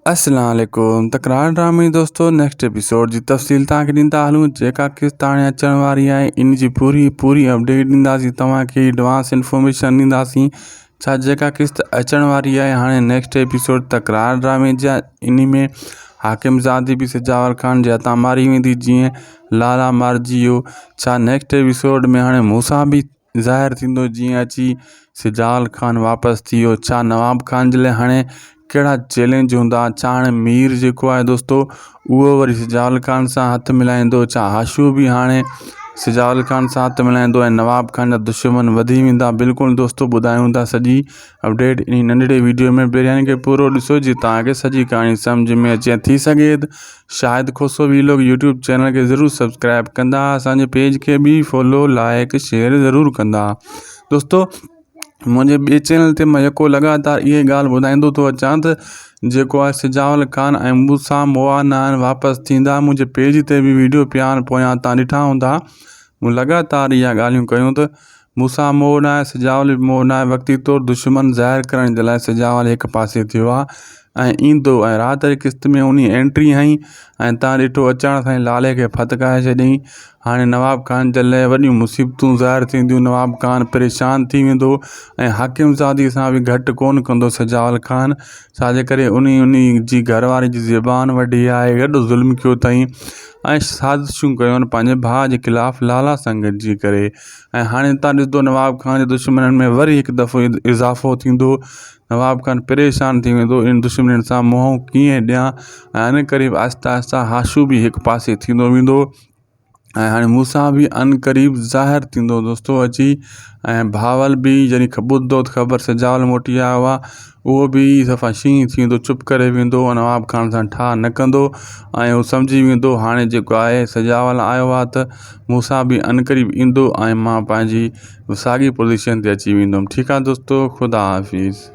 اسلام عليڪم تڪرار ڊرامي دوستو نيڪسٽ ايپيسوڊ جي تفصيل توهان کي ڏيندا هلون جيڪا قسط هاڻي اچڻ واري آهي ان جي پوري پوري اپڊيٽ ڏينداسين توهان کي ايڊوانس انفارميشن ڏينداسين ڇا جيڪا قسط اچڻ واري آهي هاڻي نيڪسٽ ايپيسوڊ تڪرار ڊرامي جا ان ۾ حاڪم زادي به سجاول خان جي هٿان ماري ويندي جيئن لالا مارجي ويو ڇا نيڪسٽ ايپيسوڊ ۾ هاڻي موسيٰ به ظاهر ٿيندو جيئن اچي سجال خان واپس ٿي ويو ڇا نواب خان جي لاء هاڻي ڪهڙا چئلينج هوندا ڇا هاڻي مير جيڪو آهي دوستو اهو وري سجال خان سان هٿ ملائيندو ڇا هاشو به هاڻي سجال خان سان هٿ ملائيندو ۽ نواب خان جا دشمن وڌي ويندا بلڪل دوستو ٻڌايون ٿا سڄي اپڊيٽ انهي ننڍڙي ويڊيو ۾ پهريان کي پورو ڏسو جي توهان کي سڄي ڪهاڻي سمجھ ۾ اچي ٿي سگهي ته Shahid Khoso vlog YouTube channel کي ضرور سبسڪرائب ڪندا اسان جي پيج کي به فالو لائڪ شيئر ضرور ڪندا دوستو منهنجي ٻي چينل تي مان يڪو لڳاتار اهي ڳالهه ٻڌائيندو ٿو اچان ته جيڪو آهي سجاول خان ۽ موسا مئا نه آهن واپس ٿيندا منهنجي پيج تي به ويڊيو پيا آهن پويان تان ڏٺا هوندا مون لڳاتار اها ڳالهيون ڪيون ته موسيٰ موهه ناهي، سجاول به موهه ناهي، وقتي طور دشمن ظاهر ڪرڻ جي لاء سجاول هڪ پاسي ٿيو آ ۽ ايندو ۽ رات جي قسط ۾ انهي انٽري هنئي ۽ تان ڏٺو اچڻ سان ئي لالي کي ڦٿڪائي ڇڏيائين. هاڻي نواب خان جي لاء وڏيون مصيبتون ظاهر ٿينديون، نواب خان پريشان ٿي ويندو ۽ حاڪم زادي سان به گهٽ ڪونه ڪندو سجاول خان ڇاجي ڪري انهي انهي جي گهر واري جي زبان وڍي آهي وڏو ظلم ڪيو اٿائين ۽ سازشون ڪيون پنهنجي ڀاء جي خلاف لالا سان گڏجي ڪري ۽ هاڻي تان ڏسندو نواب خان جي دشمنن ۾ وري هڪ دفعو اضافو ٿيندو نواب خان پريشان ٿي ويندو ان دشمنن سان منهن ڪيئن ڏيان ۽ ان قريب آهستي آهستي هاشو به هڪ پاسي ٿيندو ويندو ۽ هاڻي موسيٰ به ان قريب ظاهر ٿيندو دوستو اچي ۽ بهاول به جڏهن ٻڌندو ته خبر سجاول موٽي آيو آهي اهو به صفا شينهن ٿي ويندو چپ ڪري ويندو ۽ نواب خان سان ٺاهه نه ڪندو ۽ هو سمجهي ويندو هاڻي جيڪو آهي سجاول آيو آهي ته مون سان به عنقريب ايندو ۽ مان پنهنجي ساڳي پوزيشن تي اچي ويندم ٺيڪ آهي دوستو خدا حافظ.